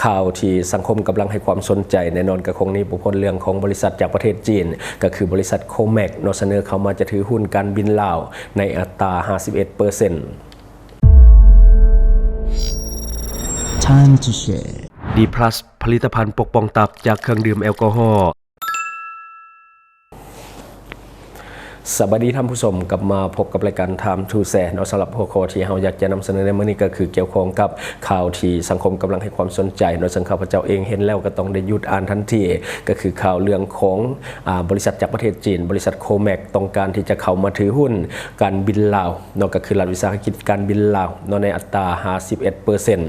ຂ່າວທີ່ສັງຄົມກຳລັງໃຫ້ຄວາມສົນໃຈ ແນ່ນອນກໍຄົງໜີບໍ່ພົ້ນເລື່ອງຂອງບໍລິສັດຈາກປະເທດຈີນ ກໍຄືບໍລິສັດໂຄແມັກເນາະ ສະເໜີເຂົ້າມາຈະຖືຫຸ້ນການບິນລາວໃນອັດຕາຫ້າສິບເອັດເປີເຊັນ. Time to share. ດີພລັສ ຜະລິດຕະພັນປົກປ້ອງຕັບຈາກເຄື່ອງດື່ມແອລກໍຮໍ. ສະບາຍດີທ່ານຜູ້ຊົມ, ກັບມາພົບກັບລາຍການ Time to Share ເນາະ. ສຳລັບຫົວຂໍ້ທີ່ເຮົາຢາກຈະນຳສະເໜີໃນມື້ນີ້ ກໍຄືກ່ຽວຂ້ອງກັບຂ່າວທີ່ສັງຄົມກຳລັງໃຫ້ຄວາມສົນໃຈເນາະ, ເຊິ່ງຂ້າພະເຈົ້າເອງເຫັນແລ້ວກໍຕ້ອງໄດ້ຢຸດອ່ານທັນທີ, ກໍຄືຂ່າວເລື່ອງຂອງ ອາ ບໍລິສັດຈາກປະເທດຈີນ, ບໍລິສັດໂຄແມັກ ຕ້ອງການທີ່ຈະເຂົ້າມາຖືຫຸ້ນການບິນລາວເນາະ, ກໍຄືລັດວິສາຫະກິດການບິນລາວເນາະ, ໃນອັດຕາຫ້າສິບເອັດເປີເຊັນ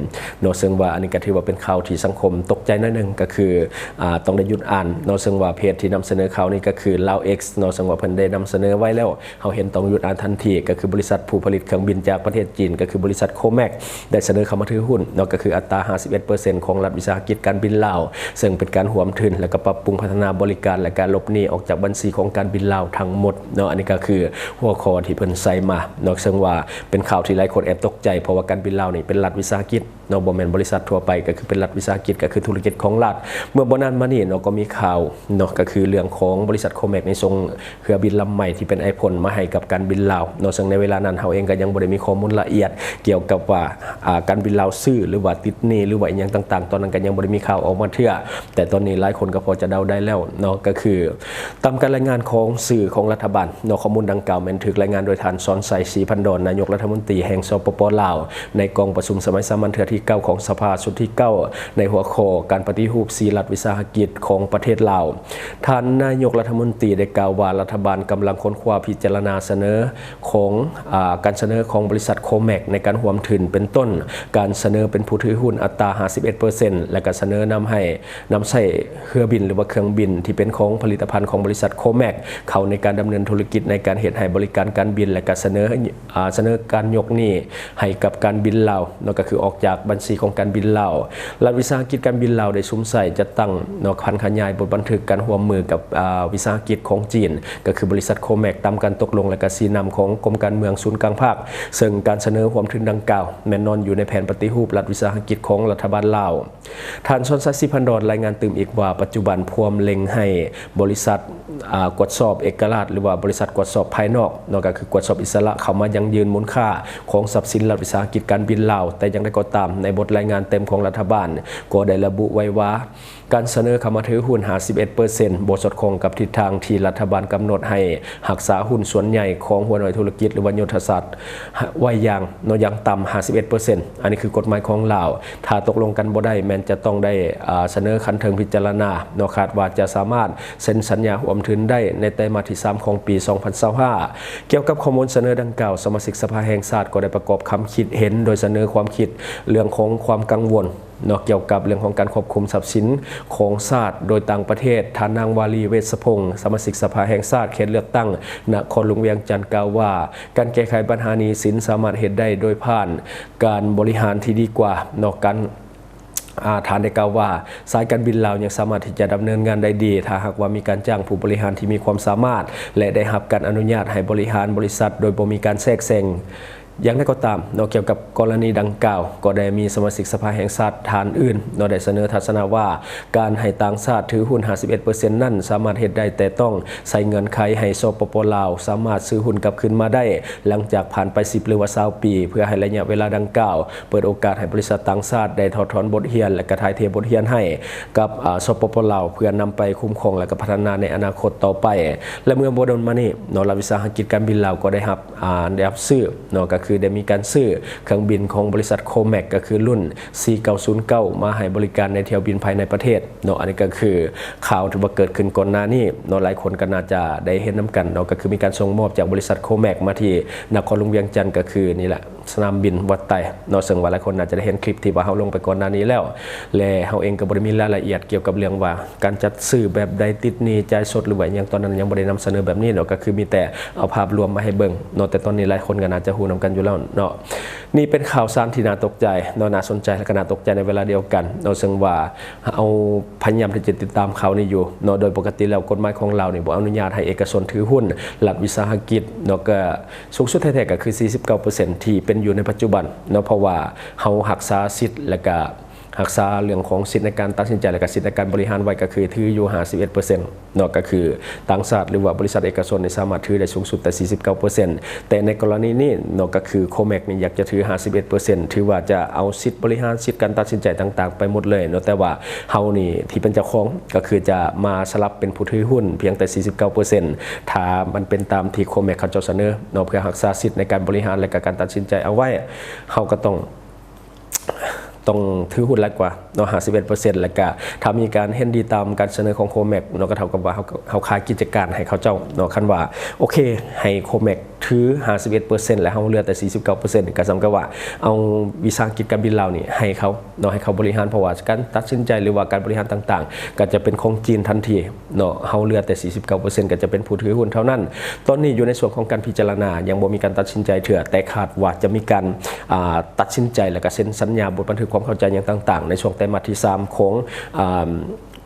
ເນາະ. ເຊິ່ງວ່າອັນນີ້ກໍຖືວ່າເປັນຂ່າວທີ່ສັງຄົມຕົກໃຈໜ້ອຍໜຶ່ງ, ກໍຄື ອາ ຕ້ອງໄດ້ຢຸດອ່ານເນາະ, ເຊິ່ງວ່າເພຈທີ່ນຳສະເໜີຂ່າວນີ້ກໍຄື Lao X ເນາະ, ເຊິ່ງວ່າເພິ່ນໄດ້ນຳສະເໜີໄວ້ແລ້ວ, ເຮົາເຫັນຕ້ອງຢຸດອ່ານທັນທີ, ກໍຄືບໍລິສັດຜູ້ຜະລິດເຄື່ອງບິນຈາກປະເທດຈີນ, ກໍຄືບໍລິສັດໂຄແມັກ ໄດ້ສະເໜີເຂົ້າມາຖືຫຸ້ນເນາະ, ກໍຄືອັດຕາຫ້າສິບເອັດເປີເຊັນຂອງລັດວິສາຫະກິດການບິນລາວ, ເຊິ່ງເປັນການຮ່ວມທຶນ ແລະ ກໍປັບປຸງພັດທະນາບໍລິການ ແລະ ການຫຼົບໜີອອກຈາກບັນຊີຂອງການບິນລາວທັງໝົດເນາະ. ອັນນີ້ກໍຄືຫົວຂໍ້ທີ່ເພິ່ນໃສ່ມາເນາະ, ເຊິ່ງວ່າເປັນຂ່າວທີ່ຫຼາຍຄົນແອບຕົກໃຈ, ເພາະວ່າການບິນລາວນີ້ເປັນລັດວິສາຫະກິດ ເນາະ, ບໍ່ແມ່ນບໍລິສັດທົ່ວໄປ, ກໍຄືເປັນລັດວິສາຫະກິດ, ກໍຄືທຸລະກິດຂອງລັດ. ເມື່ອບໍ່ນານມານີ້ເນາະ, ກໍມີຂ່າວເນາະ, ກໍຄືເລື່ອງຂອງບໍລິສັດໂຄແມັກນີ້ ສົ່ງເຮືອບິນລຳໃໝ່ທີ່ເປັນໄອພົນມາໃຫ້ກັບການບິນລາວເນາະ, ເຊິ່ງໃນເວລານັ້ນເຮົາເອງກໍຍັງບໍ່ໄດ້ມີຂໍ້ມູນລະອຽດກ່ຽວກັບວ່າ ອາ ການບິນລາວຊື້ ຫຼືວ່າຕິດໜີ້ ຫຼືວ່າອີ່ຫຍັງຕ່າງໆ, ຕອນນັ້ນກໍຍັງບໍ່ໄດ້ມີຂ່າວອອກມາເທື່ອ, ແຕ່ຕອນນີ້ຫຼາຍຄົນກໍພໍຈະເດົາໄດ້ແລ້ວເນາະ, ກໍຄືຕາມການລາຍງານຂອງສື່ຂອງລັດຖະບານເນາະ. ຂໍ້ມູນດັ່ງກ່າວແມ່ນຖືກລາຍງານໂດຍທ່ານ ສອນໄຊ ສີພັນດອນ ນາຍົກລັດຖະມົນຕີແຫ່ງ ສປປ ລາວ ໃນກອງປະຊຸມສະໄໝສາມັນເທື່ອທີເກົ້າຂອງສະພາຊຸດທີເກົ້າ ໃນຫົວຂໍ້ການປະຕິຮູບສີ່ລັດວິສາຫະກິດຂອງປະເທດລາວ. ທ່ານນາຍົກລັດຖະມົນຕີໄດ້ກ່າວວ່າ ລັດຖະບານກຳລັງຄົ້ນຄວ້າພິຈາລະນາສະເໜີຂອງ ອາ ການສະເໜີຂອງບໍລິສັດໂຄແມັກໃນການຮ່ວມທຶນ ເປັນຕົ້ນການສະເໜີເປັນຜູ້ຖືຫຸ້ນອັດຕາຫ້າສິບເອັດເປີເຊັນ ແລະ ກະສະເໜີນຳໃຫ້ ນຳໃຊ້ເຮືອບິນ ຫຼືວ່າເຄື່ອງບິນທີ່ເປັນຂອງຜະລິດຕະພັນຂອງບໍລິສັດໂຄແມັກ ເຂົ້າໃນການດຳເນີນທຸລະກິດ ໃນການເຮັດໃຫ້ບໍລິການການບິນ ແລະ ກະສະເໜີ ອາ ສະເໜີການຍົກໜີ້ໃຫ້ກັບການບິນລາວເນາະ, ກໍຄືອອກຈາກບັນຊີຂອງການບິນລາວ. ລັດວິສາຫະກິດການບິນລາວໄດ້ສຸມໃສ່ຈັດຕັ້ງເນາະ, ຜັນຂະຫຍາຍບົດບັນທຶກການຮ່ວມມືກັບ ອາ ວິສາຫະກິດຂອງຈີນ ກໍຄືບໍລິສັດໂຄແມັກ ຕາມການຕົກລົງ ແລະ ກະຊີ້ນຳຂອງກົມການເມືອງສູນກາງພັກ, ເຊິ່ງການສະເໜີຮ່ວມທຶນດັ່ງກ່າວ ແມ່ນນອນຢູ່ໃນແຜນປະຕິຮູບລັດວິສາຫະກິດຂອງລັດຖະບານລາວ. ທ່ານ ສອນໄຊ ສີພັນດອນ ລາຍງານຕື່ມອີກວ່າ ປັດຈຸບັນພວມເລັ່ງໃຫ້ບໍລິສັດ ອາ ກວດສອບເອກະລາດ ຫຼືວ່າບໍລິສັດກວດສອບພາຍນອກເນາະ, ກໍຄືກວດສອບອິດສະຫຼະ ເຂົ້າມາຢັ້ງຢືນມູນຄ່າຂອງຊັບສິນລັດວິສາຫະກິດການບິນລາວ. ແຕ່ຢ່າງໃດກໍຕາມ, ໃນບົດລາຍງານເຕັມຂອງລັດຖະບານກໍໄດ້ລະບຸໄວ້ວ່າ ການສະເໜີເຂົ້າມາຖືຫຸ້ນຫ້າສິບເອັດເປີເຊັນ ບໍ່ສອດຄ່ອງກັບທິດທາງທີ່ລັດຖະບານກຳນົດໃຫ້ຮັກສາຫຸ້ນສ່ວນໃຫຍ່ຂອງຫົວໜ່ວຍທຸລະກິດ ຫຼືວ່າຍຸດທະສາດໄວ້ຢ່າງ ເນາະ ຢ່າງຕ່ຳຫ້າສິບເອັດເປີເຊັນ. ອັນນີ້ຄືກົດໝາຍຂອງລາວ. ຖ້າຕົກລົງກັນບໍ່ໄດ້ ແມ່ນຈະຕ້ອງໄດ້ ອາ ສະເໜີຂັ້ນເທິງພິຈາລະນາເນາະ, ຄາດວ່າຈະສາມາດເຊັນສັນຍາຮ່ວມທຶນໄດ້ໃນໄຕມາດທີສາມຂອງປີສອງພັນຊາວຫ້າ. ກ່ຽວກັບຂໍ້ມູນສະເໜີດັ່ງກ່າວ, ສະມາຊິກສະພາແຫ່ງຊາດກໍໄດ້ປະກອບຄຳຄິດເຫັນ ໂດຍສະເໜີຄວາມຄິດເລື່ອງຂອງຄວາມກັງວົນ ເນາະ ກ່ຽວກັບເລື່ອງຂອງການຄວບຄຸມຊັບສິນຂອງຊາດໂດຍຕ່າງປະເທດ. ທ່ານນາງ ວາລີ ເວດສະພົງ ສະມາຊິກສະພາແຫ່ງຊາດເຂດເລືອກຕັ້ງນະຄອນຫຼວງວຽງຈັນ ກ່າວວ່າ ການແກ້ໄຂບັນຫາໜີ້ສິນສາມາດເຮັດໄດ້ໂດຍຜ່ານການບໍລິຫານທີ່ດີກວ່າ ເນາະ ການ ອາ ທ່ານໄດ້ກ່າວວ່າ ສາຍການບິນລາວຍັງສາມາດທີ່ຈະດຳເນີນງານໄດ້ດີ ຖ້າຫາກວ່າມີການຈ້າງຜູ້ບໍລິຫານທີ່ມີຄວາມສາມາດ ແລະ ໄດ້ຮັບການອະນຸຍາດໃຫ້ບໍລິຫານບໍລິສັດໂດຍບໍ່ມີການແຊກແຊງ. ຢ່າງໃດກໍຕາມເນາະ, ກ່ຽວກັບກໍລະນີດັ່ງກ່າວ ກໍໄດ້ມີສະມາຊິກສະພາແຫ່ງຊາດທ່ານອື່ນເນາະ ໄດ້ສະເໜີທັດສະນະວ່າ ການໃຫ້ຕ່າງຊາດຖືຫຸ້ນຫ້າສິບເອັດເປີເຊັນນັ້ນ ສາມາດເຮັດໄດ້, ແຕ່ຕ້ອງໃສ່ເງື່ອນໄຂໃຫ້ ສປປ ລາວ ສາມາດຊື້ຫຸ້ນກັບຄືນມາໄດ້ ຫຼັງຈາກຜ່ານໄປສິບ ຫຼືວ່າຊາວປີ ເພື່ອໃຫ້ໄລຍະເວລາດັ່ງກ່າວ ເປີດໂອກາດໃຫ້ບໍລິສັດຕ່າງຊາດໄດ້ຖອດຖອນບົດຮຽນ ແລະ ກະຖ່າຍເທບົດຮຽນໃຫ້ກັບ ອາ ສປປ ລາວ ເພື່ອນຳໄປຄຸ້ມຄອງ ແລະ ກະພັດທະນາໃນອະນາຄົດຕໍ່ໄປ. ແລະ ເມື່ອບໍ່ດົນມານີ້ເນາະ, ລັດວິສາຫະກິດການບິນລາວກໍໄດ້ຮັບ ອາ ໄດ້ຮັບຊື້ເນາະ, ກໍຄືໄດ້ມີການຊື້ເຄື່ອງບິນຂອງບໍລິສັດໂຄແມັກ ກໍຄືລຸ້ນ ສີ່ເກົ້າສູນເກົ້າ ມາໃຫ້ບໍລິການໃນຖ້ຽວບິນພາຍໃນປະເທດເນາະ. ອັນນີ້ກໍຄືຂ່າວທີ່ວ່າເກີດຂຶ້ນກ່ອນໜ້ານີ້ເນາະ, ຫຼາຍຄົນກໍໜ້າຈະໄດ້ເຫັນນຳກັນເນາະ, ກໍຄືມີການສົ່ງມອບຈາກບໍລິສັດໂຄແມັກມາທີ່ນະຄອນຫຼວງວຽງຈັນ ກໍຄືນີ້ແຫຼະ ສະໜາມບິນວັດໄຕເນາະ, ເຊິ່ງວ່າຫຼາຍຄົນໜ້າຈະໄດ້ເຫັນຄລິບທີ່ວ່າເຮົາລົງໄປກ່ອນໜ້ານີ້ແລ້ວ ແລະ ເຮົາເອງກໍບໍ່ໄດ້ມີລາຍລະອຽດກ່ຽວກັບເລື່ອງວ່າການຈັດຊື້ແບບໃດ, ຕິດໜີ້, ຈ່າຍສົດ ຫຼືວ່າອີ່ຫຍັງ, ຕອນນັ້ນຍັງບໍ່ໄດ້ນຳສະເໜີແບບນີ້ເນາະ, ກໍຄືມີແຕ່ເອົາພາບລວມມາໃຫ້ເບິ່ງເນາະ. ແຕ່ຕອນນີ້ຫຼາຍຄົນກໍໜ້າຈະຮູ້ນຳກັນຢູ່ແລ້ວເນາະ. ນີ້ເປັນຂ່າວສານທີ່ໜ້າຕົກໃຈເນາະ, ໜ້າສົນໃຈ ແລະ ກໍໜ້າຕົກໃຈໃນເວລາດຽວກັນເນາະ, ເຊິ່ງວ່າເຮົາພະຍາຍາມທີ່ຈະຕິດຕາມຂ່າວນີ້ຢູ່ເນາະ. ໂດຍປົກກະຕິແລ້ວ ກົດໝາຍຂອງລາວນີ້ບໍ່ອະນຸຍາດໃຫ້ເອກະຊົນຖືຫຸ້ນລັດວິສາຫະກິດເນາະ, ກໍ ສູງສຸດແທ້ໆກໍຄືສີ່ສິບເກົ້າເປີເຊັນທີ່ເປັນຢູ່ໃນປັດຈຸບັນເນາະ, ເພາະວ່າເຮົາຮັກສາສິດ ແລະ ກະ ຮັກສາເລື່ອງຂອງສິດໃນການຕັດສິນໃຈ ແລະກະສິດໃນການບໍລິຫານໄວ້ ກະຄືຖືຢູ່ຫ້າສິບເອັດເປີເຊັນເນາະ ກະຄືຕ່າງຊາດ ຫຼືວ່າບໍລິສັດເອກະຊົນນີ້ສາມາດຖືໄດ້ສູງສຸດແຕ່ສີ່ສິບເກົ້າເປີເຊັນ ແຕ່ໃນກໍລະນີນີ້ເນາະ ກະຄືໂຄແມັກນີ້ຢາກຈະຖືຫ້າສິບເອັດເປີເຊັນ ຖືວ່າຈະເອົາສິດບໍລິຫານ ສິດການຕັດສິນໃຈຕ່າງໆໄປໝົດເລີຍເນາະ ແຕ່ວ່າເຮົານີ້ທີ່ເປັນເຈົ້າຂອງ ກະຄືຈະມາສະຫຼັບເປັນຜູ້ຖືຮຸ້ນພຽງແຕ່ສີ່ສິບເກົ້າເປີເຊັນ ຖ້າມັນເປັນຕາມທີ່ໂຄແມັກເຂົາເຈົ້າສະເໜີເນາະ ເພື່ອຮັກສາສິດໃນການບໍລິຫານ ແລະກະການຕັດສິນໃຈເອົາໄວ້ ເຮົາກະຕ້ອງ ຕ້ອງຖືຮຸ້ນຫຼາຍກວ່າເນາະ ຫ້າສິບເອັດເປີເຊັນ ແລ້ວກະຖ້າມີການເຫັນດີຕາມການສະເໜີຂອງໂຄແມັກເນາະ ກະເທົ່າກັບວ່າເຮົາ ເຮົາຂາຍກິດຈະການໃຫ້ເຂົາເຈົ້າເນາະ ຄັນວ່າໂອເຄ ໃຫ້ໂຄແມັກຖືຫ້າສິບເອັດເປີເຊັນ ແລະເຮົາເຫຼືອແຕ່ສີ່ສິບເກົ້າເປີເຊັນ ກະສ່ຳກັບວ່າເອົາວິສາຫະກິດການບິນລາວນີ້ໃຫ້ເຂົາເນາະ ໃຫ້ເຂົາບໍລິຫານ ເພາະວ່າການຕັດສິນໃຈ ຫຼືວ່າການບໍລິຫານຕ່າງໆ ກະຈະເປັນຂອງຈີນທັນທີ ເນາະ ເຮົາເຫຼືອແຕ່ສີ່ສິບເກົ້າເປີເຊັນ ກໍຈະເປັນຜູ້ຖືຮຸ້ນເທົ່ານັ້ນ. ຕອນນີ້ຢູ່ໃນຊ່ວງຂອງການພິຈາລະນາ ຍັງບໍ່ມີການຕັດສິນໃຈເທື່ອ ແຕ່ຄາດວ່າຈະມີການ ອ່າ ຕັດສິນໃຈ ແລ້ວກໍເຊັນສັນຍາບົດບັນທຶກຄວາມເຂົ້າໃຈຫຍັງຕ່າງໆ ໃນຊ່ວງໄຕມາດທີສາມຂອງ ອ່າ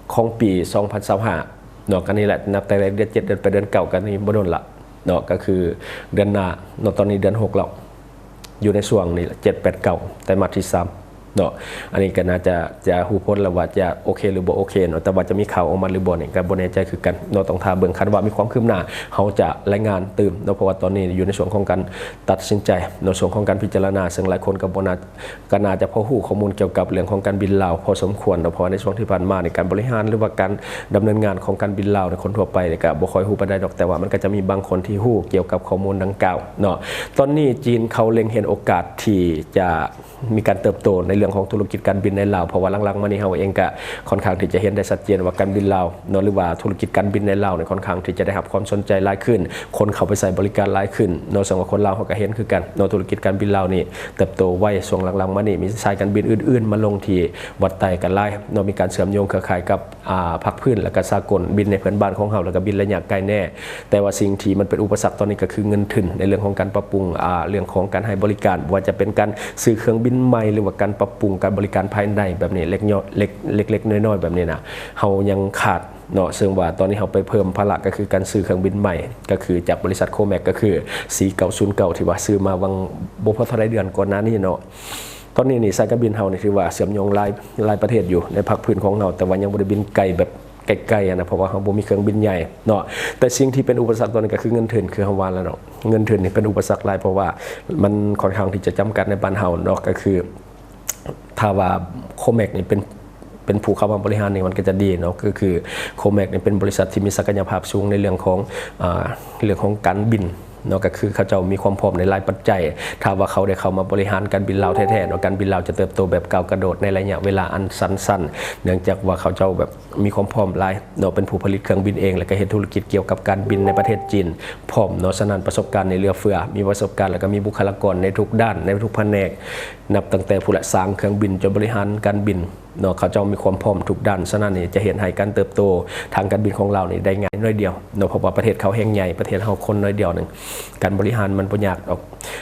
ຂອງປີສອງພັນຊາວຫ້າເນາະ. ກໍນີ້ແຫຼະ ນັບແຕ່ເດືອນເຈັດ ເດືອນແປດ ເດືອນເກົ້າ ກໍນີ້ບໍ່ດົນລະເນາະ ກໍຄືເດືອນໜ້າເນາະ ຕອນນີ້ເດືອນຫົກແລ້ວ. ຢູ່ໃນຊ່ວງນີ້ແຫຼະ ເຈັດ ແປດ ເກົ້າ ໄຕມາດທີສາມເນາະ. ອັນນີ້ກໍໜ້າຈະ ຈະຮູ້ຜົນແລ້ວວ່າຈະໂອເຄ ຫຼື ບໍ່ໂອເຄເນາະ ແຕ່ວ່າຈະມີຂ່າວອອກມາ ຫຼື ບໍ່ນີ້ກໍບໍ່ແນ່ໃຈຄືກັນເນາະ ຕ້ອງຖ້າເບິ່ງ. ຄັນວ່າມີຄວາມຄືບໜ້າ ເຮົາຈະລາຍງານຕື່ມເນາະ ເພາະວ່າຕອນນີ້ຢູ່ໃນຊ່ວງຂອງການຕັດສິນໃຈເນາະ ຊ່ວງຂອງການພິຈາລະນາ ເຊິ່ງຫຼາຍຄົນກໍບໍ່ໜ້າ ກໍໜ້າຈະພໍຮູ້ຂໍ້ມູນກ່ຽວກັບເລື່ອງຂອງການບິນລາວພໍສົມຄວນເນາະ ເພາະວ່າໃນຊ່ວງທີ່ຜ່ານມານີ້ ການບໍລິຫານ ຫຼື ວ່າການດຳເນີນງານຂອງການບິນລາວນີ້ ຄົນທົ່ວໄປນີ້ກໍບໍ່ຄ່ອຍຮູ້ປານໃດດອກ ແຕ່ວ່າມັນກໍຈະມີບາງຄົນທີ່ຮູ້ກ່ຽວກັບຂໍ້ມູນດັ່ງກ່າວເນາະ. ຕອນນີ້ຈີນເຂົາເລັງເຫັນໂອກາດທີ່ຈະ ມີການເຕີບໂຕໃນເລື່ອງຂອງທຸລະກິດການບິນໃນລາວ ເພາະວ່າຫຼັງໆມານີ້ເຮົາເອງກະຄ່ອນຂ້າງທີ່ຈະເຫັນໄດ້ຊັດເຈນວ່າການບິນລາວເນາະ ຫຼືວ່າທຸລະກິດການບິນໃນລາວນີ້ຄ່ອນຂ້າງທີ່ຈະໄດ້ຮັບຄວາມສົນໃຈຫຼາຍຂຶ້ນ, ຄົນເຂົ້າໄປໃຊ້ບໍລິການຫຼາຍຂຶ້ນເນາະ. ເຊິ່ງວ່າຄົນລາວເຮົາກະເຫັນຄືກັນເນາະ ທຸລະກິດການບິນລາວນີ້ເຕີບໂຕໄວ. ຊ່ວງຫຼັງໆມານີ້ມີສາຍການບິນອື່ນໆມາລົງທີ່ວັດໄຕກະຫຼາຍເນາະ, ມີການເຊື່ອມໂຍງເຄືອຂ່າຍກັບ ອ່າ ພາກພື້ນ ແລ້ວກະສາກົນ, ບິນໃນເພື່ອນບ້ານຂອງເຮົາ ແລ້ວກະບິນໄລຍະໄກແດ່. ແຕ່ວ່າສິ່ງທີ່ມັນເປັນອຸປະສັກຕອນນີ້ກໍຄືເງິນທຶນ ໃນເລື່ອງຂອງການປັບປຸງ ອ່າ ເລື່ອງຂອງການໃຫ້ບໍລິການ ບໍ່ວ່າຈະເປັນການຊື້ເຄື່ອງບິນໃໝ່ ຫຼືວ່າການປັບປຸງການບໍລິການພາຍໃນແບບນີ້ ເລັກນ້ອຍ ເລັກ ເລັກໆນ້ອຍໆແບບນີ້ນະ ເຮົາຍັງຂາດເນາະ. ເຊິ່ງວ່າຕອນນີ້ເຮົາໄປເພີ່ມພາລະ ກໍຄືການຊື້ເຄື່ອງບິນໃໝ່ ກໍຄືຈາກບໍລິສັດໂຄແມັກ ກໍຄືສີ່ເກົ້າສູນເກົ້າ ທີ່ວ່າຊື້ມາຫວ່າງບໍ່ພໍເທົ່າໃດເດືອນກ່ອນໜ້ານີ້ເນາະ. ຕອນນີ້ນີ້ສາຍການບິນເຮົານີ້ຖືວ່າເຊື່ອມໂຍງຫຼາຍ ຫຼາຍປະເທດຢູ່ໃນພາກພື້ນຂອງເຮົາ ແຕ່ວ່າຍັງບໍ່ໄດ້ບິນໄກແບບ ໄກໆນະ ເພາະວ່າເຮົາບໍ່ມີເຄື່ອງບິນໃຫຍ່ເນາະ. ແຕ່ສິ່ງທີ່ເປັນອຸປະສັກຕອນນີ້ກໍຄືເງິນທຶນ ຄືເຮົາວ່າແລ້ວເນາະ ເງິນທຶນນີ້ເປັນອຸປະສັກຫຼາຍ ເພາະວ່າມັນຄ່ອນຂ້າງທີ່ຈະຈຳກັດໃນບ້ານເຮົາເນາະ. ກໍຄືຖ້າວ່າໂຄແມັກນີ້ເປັນ ເປັນຜູ້ເຂົ້າມາບໍລິຫານນີ້ ມັນກໍຈະດີເນາະ. ກໍຄືໂຄແມັກນີ້ເປັນບໍລິສັດທີ່ມີສັກກະຍະພາບສູງໃນເລື່ອງຂອງ ອ່າ ເລື່ອງຂອງການບິນເນາະ, ກໍຄືເຂົາເຈົ້າມີຄວາມພ້ອມໃນຫຼາຍປັດໄຈ. ຖ້າວ່າເຂົາໄດ້ເຂົ້າມາບໍລິຫານການບິນລາວແທ້ໆເນາະ ການບິນລາວຈະເຕີບໂຕແບບກ້າວກະໂດດໃນໄລຍະເວລາອັນສັ້ນໆ ເນື່ອງຈາກວ່າເຂົາເຈົ້າແບບ ມີຄວາມພ້ອມຫຼາຍເນາະ ເປັນຜູ້ຜະລິດເຄື່ອງບິນເອງ ແລ້ວກໍເຮັດທຸລະກິດກ່ຽວກັບການບິນໃນປະເທດຈີນພ້ອມເນາະ. ສະນັ້ນປະສົບການນີ້ເຫຼືອເຟືອ ມີປະສົບການ ແລ້ວກໍມີບຸກຄະລາກອນໃນທຸກດ້ານ ໃນທຸກພະແນກ ນັບຕັ້ງແຕ່ຜູ້ລະສ້າງເຄື່ອງບິນ ຈົນບໍລິຫານການບິນເນາະ ເຂົາເຈົ້າມີຄວາມພ້ອມທຸກດ້ານ. ສະນັ້ນນີ້ຈະເຮັດໃຫ້ການເຕີບໂຕທາງການບິນຂອງລາວນີ້ໄດ້ງ່າຍໜ້ອຍດຽວເນາະ ເພາະວ່າປະເທດເຂົາແຮ່ງໃຫຍ່ ປະເທດເຮົາຄົນໜ້ອຍດຽວໜຶ່ງ ການບໍລິຫານມັນບໍ່ຍາກດອກ.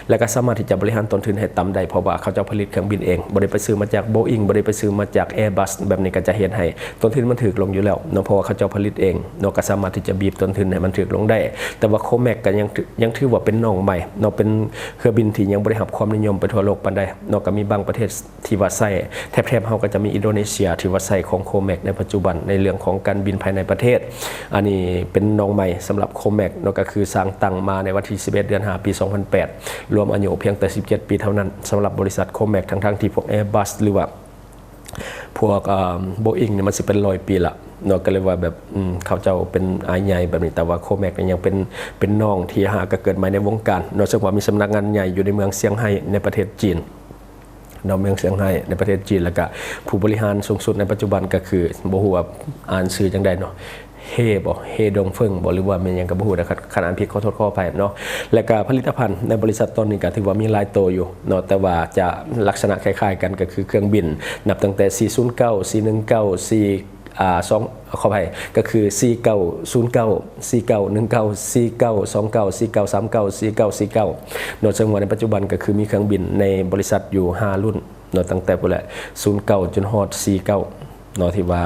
ແລ້ວກໍສາມາດທີ່ຈະບໍລິຫານຕົ້ນທຶນໃຫ້ຕ່ຳໄດ້ ເພາະວ່າເຂົາເຈົ້າຜະລິດເຄື່ອງບິນເອງ ບໍ່ໄດ້ໄປຊື້ມາຈາກໂບອິງ ບໍ່ໄດ້ໄປຊື້ມາຈາກແອບັສ ແບບນີ້ກໍຈະເຮັດໃຫ້ຕົ້ນທຶນມັນຖືກລົງຢູ່ແລ້ວເນາະ ເພາະວ່າເຂົາເຈົ້າຜະລິດເອງເນາະ ກໍສາມາດທີ່ຈະບີບຕົ້ນທຶນໃຫ້ມັນຖືກລົງໄດ້. ແຕ່ວ່າໂຄແມັກກໍຍັງ ຍັງຖືວ່າເປັນນ້ອງໃໝ່ເນາະ ເປັນເຮືອບິນທີ່ຍັງບໍ່ໄດ້ຮັບຄວາມນິຍົມໄປທົ່ວໂລກປານໃດເນາະ ກໍມີບາງປະເທດ ທີ່ວ່າໃຊ້ ແຖບໆເຮົາກໍຈະມີອິນໂດເນເຊຍ ທີ່ວ່າໃຊ້ຂອງໂຄແມັກໃນປັດຈຸບັນ ໃນເລື່ອງຂອງການບິນພາຍໃນປະເທດ. ອັນນີ້ເປັນນ້ອງໃໝ່ສຳລັບໂຄແມັກເນາະ ກໍຄືສ້າງຕັ້ງມາໃນວັນທີສິບເອັດ ເດືອນຫ້າ ປີສອງພັນແປດ ລວມອາຍຸພຽງແຕ່ສິບເຈັດປີເທົ່ານັ້ນ ສຳລັບບໍລິສັດໂຄແມັກ ທັງໆທີ່ພວກແອບັສ ຫຼືວ່າພວກ ເອີ ໂບອິງນີ້ ມັນຊິເປັນຮ້ອຍປີລະເນາະ ກໍເລີຍວ່າແບບ ອືມ ເຂົາເຈົ້າເປັນອ້າຍໃຫຍ່ແບບນີ້ ແຕ່ວ່າໂຄແມັກນີ້ຍັງເປັນ ເປັນນ້ອງທີ່ຫາກໍເກີດໃໝ່ໃນວົງການເນາະ ເຊິ່ງວ່າມີສຳນັກງານໃຫຍ່ຢູ່ໃນເມືອງຊຽງໄຮ້ ໃນປະເທດຈີນ ເນາະ ເມືອງຊຽງໄຮ້ໃນປະເທດຈີນ ແລ້ວກະຜູ້ບໍລິຫານສູງສຸດໃນປັດຈຸບັນກໍຄື ບໍ່ຮູ້ວ່າອ່ານຊື່ຈັ່ງໃດເນາະ ເຮບໍ ເຮດົງເຟິງບໍ ຫຼືວ່າແມ່ນຫຍັງກໍບໍ່ຮູ້ນະ ຄັນ ຄັນອ່ານຜິດຂໍໂທດຂໍອະໄພເນາະ. ແລ້ວກະຜະລິດຕະພັນໃນບໍລິສັດຕອນນີ້ກໍຖືວ່າມີຫຼາຍໂຕຢູ່ເນາະ ແຕ່ວ່າຈະລັກສະນະຄ້າຍໆກັນ ກໍຄືເຄື່ອງບິນ ນັບຕັ້ງແຕ່ສີ່ສູນເກົ້າ ສີ່ໜຶ່ງເກົ້າ ສີ່ ອ່າ ສອງ ຂໍອະໄພ ກໍຄືສີ່ເກົ້າສູນເກົ້າ ສີ່ເກົ້າໜຶ່ງເກົ້າ ສີ່ເກົ້າສອງເກົ້າ ສີ່ເກົ້າສາມເກົ້າ ສີ່ເກົ້າສີ່ເກົ້າເນາະ. ເຊິ່ງວ່າໃນປັດຈຸບັນກໍຄືມີເຄື່ອງບິນໃນບໍລິສັດຢູ່ຫ້າລຸ້ນເນາະ ຕັ້ງແຕ່ພຸ້ນແຫຼະ ສູນເກົ້າຈົນຮອດສີ່ເກົ້າ ເນາະ ທີ່ວ່າ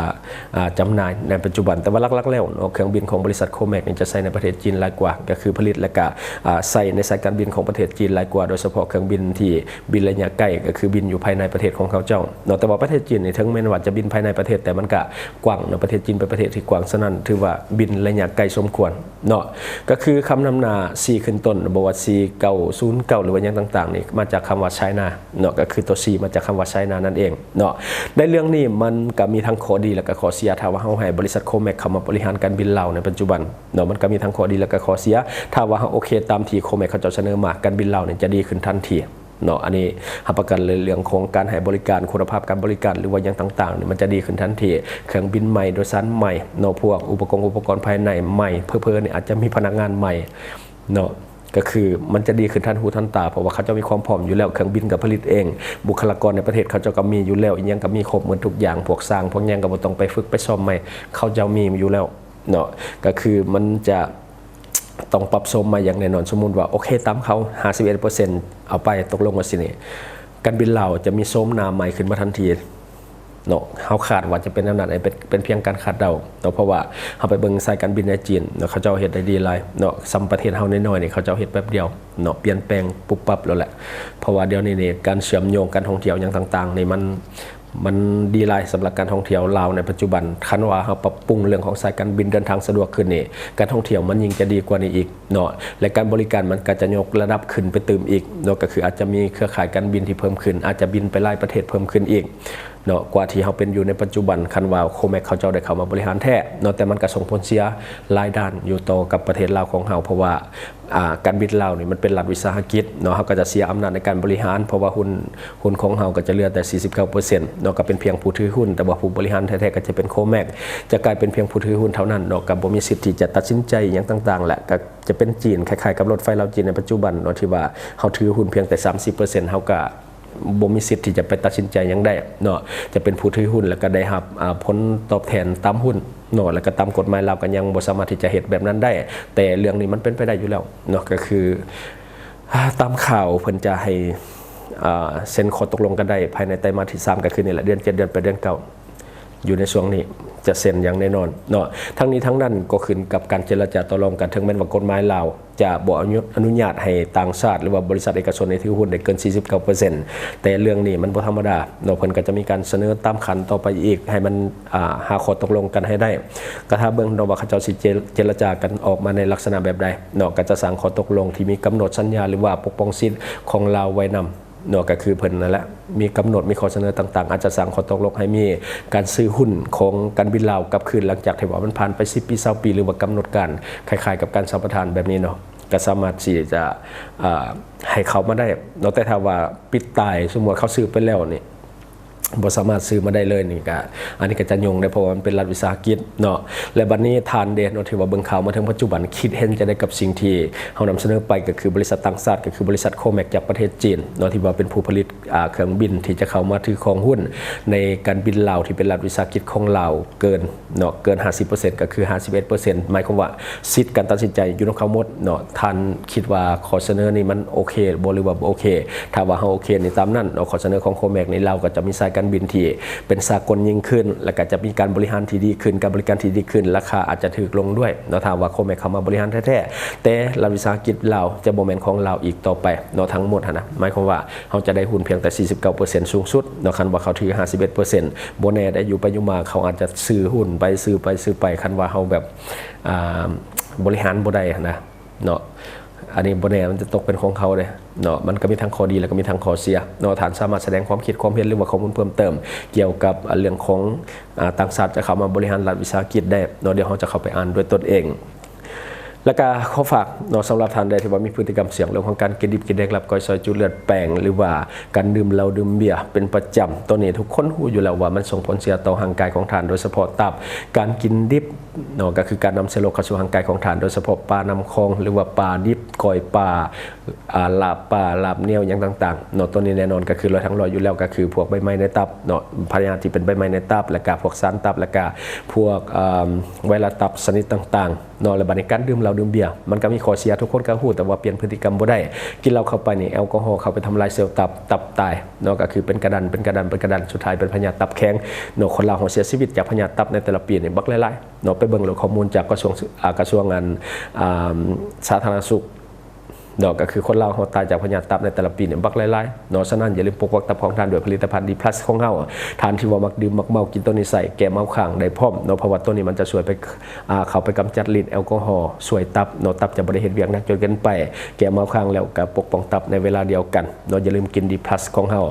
ອ່າ ຈຳໜ່າຍໃນປັດຈຸບັນ. ແຕ່ວ່າຫຼັກໆແລ້ວເນາະ ເຄື່ອງບິນຂອງບໍລິສັດໂຄແມັກນີ້ຈະໃຊ້ໃນປະເທດຈີນຫຼາຍກວ່າ ກໍຄືຜະລິດ ແລະກະ ອ່າ ໃຊ້ໃນສາຍການບິນຂອງປະເທດຈີນຫຼາຍກວ່າ ໂດຍສະເພາະເຄື່ອງບິນທີ່ບິນໄລຍະໄກ ກໍຄືບິນຢູ່ພາຍໃນປະເທດຂອງເຂົາເຈົ້າເນາະ. ແຕ່ວ່າປະເທດຈີນນີ້ ເຖິງແມ່ນວ່າຈະບິນພາຍໃນປະເທດ ແຕ່ມັນກະກວ້າງເນາະ ປະເທດຈີນເປັນປະເທດທີ່ກວ້າງ, ສະນັ້ນຖືວ່າບິນໄລຍະໄກສົມຄວນເນາະ. ກໍຄືຄຳນຳໜ້າ C ຂຶ້ນຕົ້ນ ບໍ່ວ່າ C ເກົ້າສູນເກົ້າ ຫຼືວ່າຫຍັງຕ່າງໆນີ້ ມາຈາກຄຳວ່າ China ເນາະ ກໍຄືຕົວ C ມາຈາກຄຳວ່າ China ນັ້ນເອງເນາະ. ໃນເລື່ອງນີ້ມັນກໍມີທັງຂໍ້ດີ ແລະກະຂໍ້ເສຍ ຖ້າວ່າເຮົາໃຫ້ບໍລິສັດໂຄແມັກເຂົ້າມາບໍລິຫານການບິນລາວໃນປັດຈຸບັນເນາະ ມັນກໍມີທັງຂໍ້ດີ ແລະກະຂໍ້ເສຍ. ຖ້າວ່າເຮົາໂອເຄຕາມທີ່ໂຄແມັກເຂົາເຈົ້າສະເໜີມາ ການບິນລາວນີ້ຈະດີຂຶ້ນທັນທີເນາະ. ອັນນີ້ຮັບປະກັນເລີຍ ເລື່ອງຂອງການໃຫ້ບໍລິການ ຄຸນນະພາບການບໍລິການ ຫຼືວ່າຫຍັງຕ່າງໆນີ້ ມັນຈະດີຂຶ້ນທັນທີ. ເຄື່ອງບິນໃໝ່ ໂດຍສານໃໝ່ເນາະ ພວກອຸປະກອງ ອຸປະກອນພາຍໃນໃໝ່ ເຜີໆນີ້ອາດຈະມີພະນັກງານໃໝ່ເນາະ. ກໍຄືມັນຈະດີຂຶ້ນທັນຫູທັນຕາ ເພາະວ່າເຂົາເຈົ້າມີຄວາມພ້ອມຢູ່ແລ້ວ, ເຄື່ອງບິນກໍຜະລິດເອງ, ບຸກຄະລາກອນໃນປະເທດເຂົາເຈົ້າກໍມີຢູ່ແລ້ວ, ອີ່ຫຍັງກໍມີຄົບໝົດທຸກຢ່າງ, ພວກຊ່າງພວກຫຍັງກໍບໍ່ຕ້ອງໄປຝຶກໄປຊ້ອມໃໝ່, ເຂົາເຈົ້າມີຢູ່ແລ້ວເນາະ. ກໍຄືມັນຈະຕ້ອງປັບໂສມໃໝ່ຢ່າງແນ່ນອນ. ສົມມຸດວ່າ ໂອເຄ ຕາມເຂົາຫ້າສິບເອັດເປີເຊັນ ເອົາໄປ ຕົກລົງວ່າຊີ້ນີ້, ການບິນລາວຈະມີໂສມໜ້າໃໝ່ຂຶ້ນມາທັນທີ ເນາະ. ເຮົາຄາດວ່າຈະເປັນແນວນັ້ນ, ເປັນ ເປັນພຽງການຄາດເດົາເນາະ ເພາະວ່າເຮົາໄປເບິ່ງສາຍການບິນໃນຈີນເນາະ ເຂົາເຈົ້າເຮັດໄດ້ດີຫຼາຍເນາະ. ສ່ຳປະເທດເຮົານ້ອຍໆນີ້ ເຂົາເຈົ້າເຮັດແປັບດຽວເນາະ ປ່ຽນແປງປຸບປັບໂລດແຫຼະ. ເພາະວ່າດຽວນີ້ນີ້ ການເຊື່ອມໂຍງການທ່ອງທ່ຽວຫຍັງຕ່າງໆນີ້ ມັນ ມັນດີຫຼາຍສຳລັບການທ່ອງທ່ຽວລາວໃນປັດຈຸບັນ. ຄັນວ່າເຮົາປັບປຸງເລື່ອງຂອງສາຍການບິນເດີນທາງສະດວກຂຶ້ນນີ້ ການທ່ອງທ່ຽວມັນຍິ່ງຈະດີກວ່ານີ້ອີກເນາະ ແລະ ການບໍລິການມັນກໍຈະຍົກລະດັບຂຶ້ນໄປຕື່ມອີກເນາະ. ກໍຄືອາດຈະມີເຄືອຂ່າຍການບິນທີ່ເພີ່ມຂຶ້ນ, ອາດຈະບິນໄປຫຼາຍປະເທດເພີ່ມຂຶ້ນອີກ ເນາະ ກວ່າທີ່ເຮົາເປັນຢູ່ໃນປັດຈຸບັນ. ຄັນວ່າໂຄແມັກເຂົາເຈົ້າໄດ້ເຂົ້າມາບໍລິຫານແທ້ເນາະ ແຕ່ມັນກໍສົ່ງຜົນເສຍຫຼາຍດ້ານຢູ່ຕໍ່ກັບປະເທດລາວຂອງເຮົາ ເພາະວ່າ ອ່າ ການບິນລາວນີ້ມັນເປັນລັດວິສາຫະກິດເນາະ, ເຮົາກໍຈະເສຍອຳນາດໃນການບໍລິຫານ ເພາະວ່າຫຸ້ນ ຫຸ້ນຂອງເຮົາກໍຈະເຫຼືອແຕ່ສີ່ສິບເກົ້າເປີເຊັນເນາະ ກໍເປັນພຽງຜູ້ຖືຫຸ້ນ ແຕ່ວ່າຜູ້ບໍລິຫານແທ້ໆກໍຈະເປັນໂຄແມັກ ຈະກາຍເປັນພຽງຜູ້ຖືຫຸ້ນເທົ່ານັ້ນເນາະ, ກໍບໍ່ມີສິດທີ່ຈະຕັດສິນໃຈຫຍັງຕ່າງໆ ແລະ ກໍຈະເປັນຈີນ ຄ້າຍໆກັບລົດໄຟລາວ-ຈີນໃນປັດຈຸບັນເນາະ ທີ່ວ່າເຮົາຖືຫຸ້ນພຽງແຕ່ສາມສິບເປີເຊັນ ເຮົາກໍ ບໍ່ມີສິດທີ່ຈະໄປຕັດສິນໃຈຫຍັງໄດ້ເນາະ, ຈະເປັນຜູ້ຖືຫຸ້ນ ແລ້ວກໍໄດ້ຮັບ ອ່າ ຜົນຕອບແທນຕາມຫຸ້ນເນາະ, ແລ້ວກໍຕາມກົດໝາຍລາວກໍຍັງບໍ່ສາມາດທີ່ຈະເຮັດແບບນັ້ນໄດ້. ແຕ່ເລື່ອງນີ້ມັນເປັນໄປໄດ້ຢູ່ແລ້ວເນາະ, ກໍຄື ອ່າ ຕາມຂ່າວເພິ່ນຈະໃຫ້ ອ່າ ເຊັນຂໍ້ຕົກລົງກັນໄດ້ພາຍໃນໄຕມາດທີສາມ ກໍຄືນີ້ແຫຼະ ເດືອນເຈັດ ເດືອນແປດ ເດືອນເກົ້າ ຢູ່ໃນຊ່ວງນີ້ຈະເຊັນຢ່າງແນ່ນອນເນາະ. ທັງນີ້ທັງນັ້ນກໍຂຶ້ນກັບການເຈລະຈາຕໍ່ລອງກັນ, ເຖິງແມ່ນວ່າກົດໝາຍລາວຈະບໍ່ອະນຸ ອະນຸຍາດໃຫ້ຕ່າງຊາດ ຫຼືວ່າບໍລິສັດເອກະຊົນໃຫ້ຖືຫຸ້ນໄດ້ເກີນສີ່ສິບເກົ້າເປີເຊັນ ແຕ່ເລື່ອງນີ້ມັນບໍ່ທຳມະດາເນາະ, ເພິ່ນກໍຈະມີການສະເໜີຕາມຂັ້ນຕໍ່ໄປອີກ ໃຫ້ມັນ ອ່າ ຫາຂໍ້ຕົກລົງກັນໃຫ້ໄດ້. ກໍຖ້າເບິ່ງເນາະວ່າເຂົາເຈົ້າຊິເຈ ເຈລະຈາກັນອອກມາໃນລັກສະນະແບບໃດເນາະ, ກໍຈະສ້າງຂໍ້ຕົກລົງທີ່ມີກຳນົດສັນຍາ ຫຼືວ່າປົກປ້ອງສິດຂອງລາວໄວ້ນຳ ເນາະ, ກໍຄືເພິ່ນນັ້ນແຫຼະ ມີກຳນົດ ມີຂໍ້ສະເໜີຕ່າງໆ ອາດຈະສ້າງຂໍ້ຕົກລົງໃຫ້ມີການຊື້ຫຸ້ນຂອງການບິນລາວກັບຄືນ ຫຼັງຈາກທີ່ວ່າມັນຜ່ານໄປສິບປີ ຊາວປີ ຫຼືວ່າກຳນົດການຄ້າຍໆກັບການສຳປະທານແບບນີ້ເນາະ, ກໍສາມາດທີ່ຈະ ອ່າ ໃຫ້ເຂົ້າມາໄດ້ເນາະ. ແຕ່ຖ້າວ່າປິດຕາຍ ສົມມຸດວ່າເຂົາຊື້ໄປແລ້ວນີ້ ບໍ່ສາມາດຊື້ມາໄດ້ເລີຍນີ້ກະ ອັນນີ້ກໍຈະຫຍຸ້ງເດ້ ເພາະວ່າມັນເປັນລັດວິສາຫະກິດເນາະ. ແລະ ບັດນີ້ທ່ານເດເນາະ ທີ່ວ່າເບິ່ງຂ່າວມາເຖິງປັດຈຸບັນ ຄິດເຫັນຈັ່ງໃດກັບສິ່ງທີ່ເຮົານຳສະເໜີໄປ? ກໍຄືບໍລິສັດຕ່າງຊາດ ກໍຄືບໍລິສັດໂຄແມັກຈາກປະເທດຈີນເນາະ ທີ່ວ່າເປັນຜູ້ຜະລິດ ອ່າ ເຄື່ອງບິນທີ່ຈະເຂົ້າມາຖືຄອງຫຸ້ນໃນການບິນລາວ ທີ່ເປັນລັດວິສາຫະກິດຂອງລາວເກີນເນາະ ເກີນຫ້າສິບເປີເຊັນ ກໍຄືຫ້າສິບເອັດເປີເຊັນ ໝາຍຄວາມວ່າສິດການຕັດສິນໃຈຢູ່ນຳເຂົາໝົດເນາະ. ທ່ານຄິດວ່າຂໍ້ສະເໜີນີ້ມັນໂອເຄບໍ່ ຫຼືວ່າບໍ່ໂອເຄ? ຖ້າວ່າເຮົາໂອເຄນີ້ຕາມນັ້ນເນາະ ຂໍ້ສະເໜີຂອງໂຄແມັກນີ້ ລາວກໍຈະມີສາຍການບິນທີ່ເປັນສາກົນຍິ່ງຂຶ້ນ ແລ້ວກໍຈະມີການບໍລິຫານທີ່ດີຂຶ້ນ ການບໍລິການທີ່ດີຂຶ້ນ ລາຄາອາດຈະຖືກລົງດ້ວຍເນາະ. ຖ້າວ່າໂຄແມັກເຂົ້າມາບໍລິຫານແທ້ໆ ແຕ່ລັດວິສາຫະກິດລາວຈະບໍ່ແມ່ນຂອງລາວອີກຕໍ່ໄປເນາະ ທັງໝົດຫັ້ນນະ, ໝາຍຄວາມວ່າເຮົາຈະໄດ້ຫຸ້ນພຽງແຕ່ສີ່ສິບເກົ້າເປີເຊັນ ສູງສຸດເນາະ. ຄັນວ່າເຂົາຖືຫ້າສິບເອັດເປີເຊັນ ບໍ່ແນ່ໄດ໋ ຢູ່ໄປຢູ່ມາເຂົາອາດຈະຊື້ຫຸ້ນໄປ ຊື້ໄປ ຊື້ໄປ ຄັນວ່າເຮົາແບບ ອ່າ ບໍລິຫານບໍ່ໄດ້ຫັ້ນນະ ເນາະ. ອັນນີ້ບໍ່ແນ່ ມັນຈະຕົກເປັນຂອງເຂົາເດ້ເນາະ, ມັນກໍມີທັງຂໍ້ດີ ແລ້ວກໍມີທັງຂໍ້ເສຍເນາະ. ທ່ານສາມາດສະແດງຄວາມຄິດຄວາມເຫັນ ຫຼືວ່າຂໍ້ມູນເພີ່ມເຕີມກ່ຽວກັບ ອ່າ ເລື່ອງຂອງ ອ່າ ຕ່າງຊາດຈະເຂົ້າມາບໍລິຫານລັດວິສາຫະກິດໄດ້ເນາະ, ດຽວເຮົາຈະເຂົ້າໄປອ່ານດ້ວຍຕົນເອງ. ແລ້ວກໍຂໍຝາກເນາະ ສຳລັບທ່ານໃດທີ່ວ່າມີພຶດຕິກຳສ່ຽງເລື່ອງຂອງການກິນດິບກິນແດກ ລັບກ້ອຍ ຊອຍຈຸ ເລືອດແປງ ຫຼືວ່າການດື່ມເຫຼົ້າດື່ມເບຍເປັນປະຈຳ, ໂຕນີ້ທຸກຄົນຮູ້ຢູ່ແລ້ວວ່າມັນສົ່ງຜົນເສຍຕໍ່ຮ່າງກາຍຂອງທ່ານ ໂດຍສະເພາະຕັບ. ການກິນດິບ ເນາະ ກໍຄືການນຳເຊື້ອໂລກເຂົ້າສູ່ຮ່າງກາຍຂອງທ່ານ ໂດຍສະເພາະປານ້ຳຄອງ ຫຼືວ່າປາດິບ ກ້ອຍປາ ອາ ລາບປາ ລາບໜຽວ ຫຍັງຕ່າງໆເນາະ. ໂຕນີ້ແນ່ນອນກໍຄືຮ້ອຍທັງຮ້ອຍຢູ່ແລ້ວ ກໍຄືພວກໃບໄມ້ໃນຕັບເນາະ, ພະຍາດທີ່ເປັນໃບໄມ້ໃນຕັບ ແລ້ວກະພວກສານຕັບ ແລ້ວກະພວກ ເອີ່ມ ໄວຣັສຕັບຊະນິດຕ່າງໆ ເນາະ ແລະ ບາດນີ້ການດື່ມເຫຼົ້າດື່ມເບຍ ມັນກໍມີຂໍ້ເສຍ ທຸກຄົນກໍຮູ້ ແຕ່ວ່າປ່ຽນພຶດຕິກຳບໍ່ໄດ້. ກິນເຫຼົ້າເຂົ້າໄປນີ້ ແອລກໍຮໍເຂົ້າໄປທຳລາຍເຊວຕັບ ຕັບຕາຍເນາະ ກໍຄືເປັນກະດັນ ເປັນກະດັນ ເປັນກະດັນ ສຸດທ້າຍເປັນພະຍາດຕັບແຂງເນາະ. ຄົນລາວເຮົາເສຍຊີວິດຈາກພະຍາດຕັບໃນແຕ່ລະປີນີ້ບັກຫຼາຍໆເນາະ. ໄປເບິ່ງໂລດຂໍ້ມູນຈາກກະຊວງ ອາ ກະຊວງ ອັນ ອາ ສາທາລະນະສຸກ ເນາະ ກໍຄືຄົນລາວເຮົາຕາຍຈາກພະຍາດຕັບໃນແຕ່ລະປີນີ້ບັກຫຼາຍໆເນາະ. ສະນັ້ນ ຢ່າລືມປົກປັກຕັບຂອງທ່ານດ້ວຍຜະລິດຕະພັນ ດີພລັສ ຂອງເຮົາ. ທ່ານທີ່ວ່າມັກດື່ມມັກເມົາ ກິນໂຕນີ້ໃສ່ແກ້ເມົາຄ້າງໄດ້ພ້ອມເນາະ ເພາະວ່າໂຕນີ້ມັນຈະຊ່ວຍໄປ ອາ ເຂົ້າໄປກຳຈັດລິດແອລກໍຮໍ ຊ່ວຍຕັບເນາະ. ຕັບຈະບໍ່ໄດ້ເຮັດວຽກໜັກຈົນເກີນໄປ ແກ້ເມົາຄ້າງແລ້ວກໍປົກປ້ອງຕັບໃນເວລາດຽວກັນເນາະ. ຢ່າລືມກິນ ດີພລັສ ຂອງເຮົາ.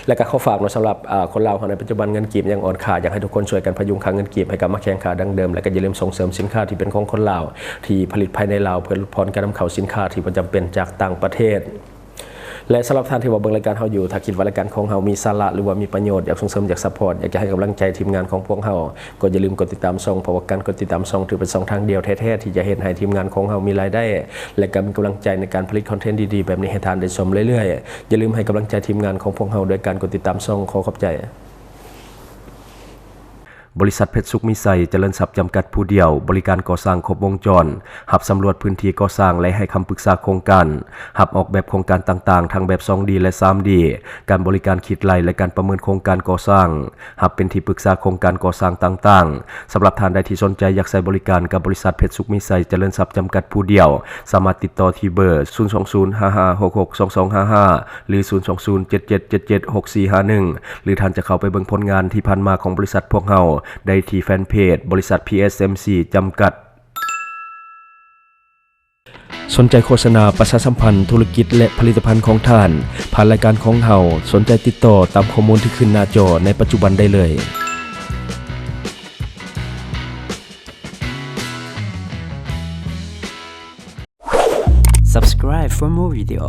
ແລະ ກໍຂໍຝາກເນາະ ສຳລັບ ອາ ຄົນລາວເຮົາໃນປັດຈຸບັນເງິນກີບຍັງອ່ອນຄ່າ ຢາກໃຫ້ທຸກຄົນຊ່ວຍກັນພະຍຸງຄ່າເງິນກີບໃຫ້ກັບມາແຂງຄ່າດັ່ງເດີມ ແລະ ກໍຢ່າລືມສົ່ງເສີມສິນຄ້າທີ່ເປັນຂອງຄົນລາວ ທີ່ຜະລິດພາຍໃນລາວ ເພື່ອຫຼຸດຜ່ອນການນຳເຂົ້າສິນຄ້າທີ່ບໍ່ຈຳເປັນຈາກຕ່າງປະເທດ. ແລະ ສຳລັບທ່ານທີ່ວ່າເບິ່ງລາຍການເຮົາຢູ່ ຖ້າຄິດວ່າລາຍການຂອງເຮົາມີສາລະ ຫຼືວ່າມີປະໂຫຍດ ຢາກສົ່ງເສີມ ຢາກຊັບພອດ ຢາກຈະໃຫ້ກຳລັງໃຈທີມງານຂອງພວກເຮົາ ກໍຢ່າລືມກົດຕິດຕາມຊ່ອງ ເພາະວ່າການກົດຕິດຕາມຊ່ອງຖືເປັນຊ່ອງທາງດຽວແທ້ໆ ທີ່ຈະເຮັດໃຫ້ທີມງານຂອງເຮົາມີລາຍໄດ້ ແລະ ກໍມີກຳລັງໃຈໃນການຜະລິດຄອນເທັນດີໆແບບນີ້ໃຫ້ທ່ານໄດ້ຊົມເລື້ອຍໆ. ຢ່າລືມໃຫ້ກຳລັງໃຈທີມງານຂອງພວກເຮົາດ້ວຍການກົດຕິດຕາມຊ່ອງ. ຂໍຂອບໃຈ. ບໍລິສັດເພັດສຸກມີໄຊ ຈະເລີນຊັບ ຈຳກັດຜູ້ດຽວ ບໍລິການກໍ່ສ້າງຄົບວົງຈອນ, ຮັບສຳຫຼວດພື້ນທີ່ກໍ່ສ້າງ ແລະ ໃຫ້ຄຳປຶກສາໂຄງການ, ຮັບອອກແບບໂຄງການຕ່າງໆ ທັງແບບສອງດີ ແລະ ສາມດີ, ການບໍລິການຄິດໄລ່ ແລະ ການປະເມີນໂຄງການກໍ່ສ້າງ, ຮັບເປັນທີ່ປຶກສາໂຄງການກໍ່ສ້າງຕ່າງໆ. ສຳລັບທ່ານໃດທີ່ສົນໃຈຢາກໃຊ້ບໍລິການກັບບໍລິສັດເພັດສຸກມີໄຊຈະເລີນຊັບຈຳກັດຜູ້ດຽວ, ສາມາດຕິດຕໍ່ທີ່ເບີ ສູນສອງສູນ ຫ້າຫ້າຫົກຫົກ ສອງສອງຫ້າຫ້າ ຫຼື ສູນສອງສູນ ເຈັດເຈັດເຈັດເຈັດ ຫົກສີ່ຫ້າໜຶ່ງ ຫຼື ທ່ານຈະເຂົ້າໄປເບິ່ງຜົນງານທີ່ຜ່ານມາຂອງບໍລິສັດພວກເຮົາໄດ້ທີ່ແຟນເພຈ ບໍລິສັດ ພີເອສເອັມຊີ ຈຳກັດ. ສົນໃຈໂຄສະນາປະຊາສຳພັນທຸລະກິດ ແລະ ຜະລິດຕະພັນຂອງທ່ານ ຜ່ານລາຍການຂອງເຮົາ, ສົນໃຈຕິດຕໍ່ຕາມຂໍ້ມູນທີ່ຂຶ້ນໜ້າຈໍໃນປັດຈຸບັນໄດ້ເລີຍ. Subscribe for more video.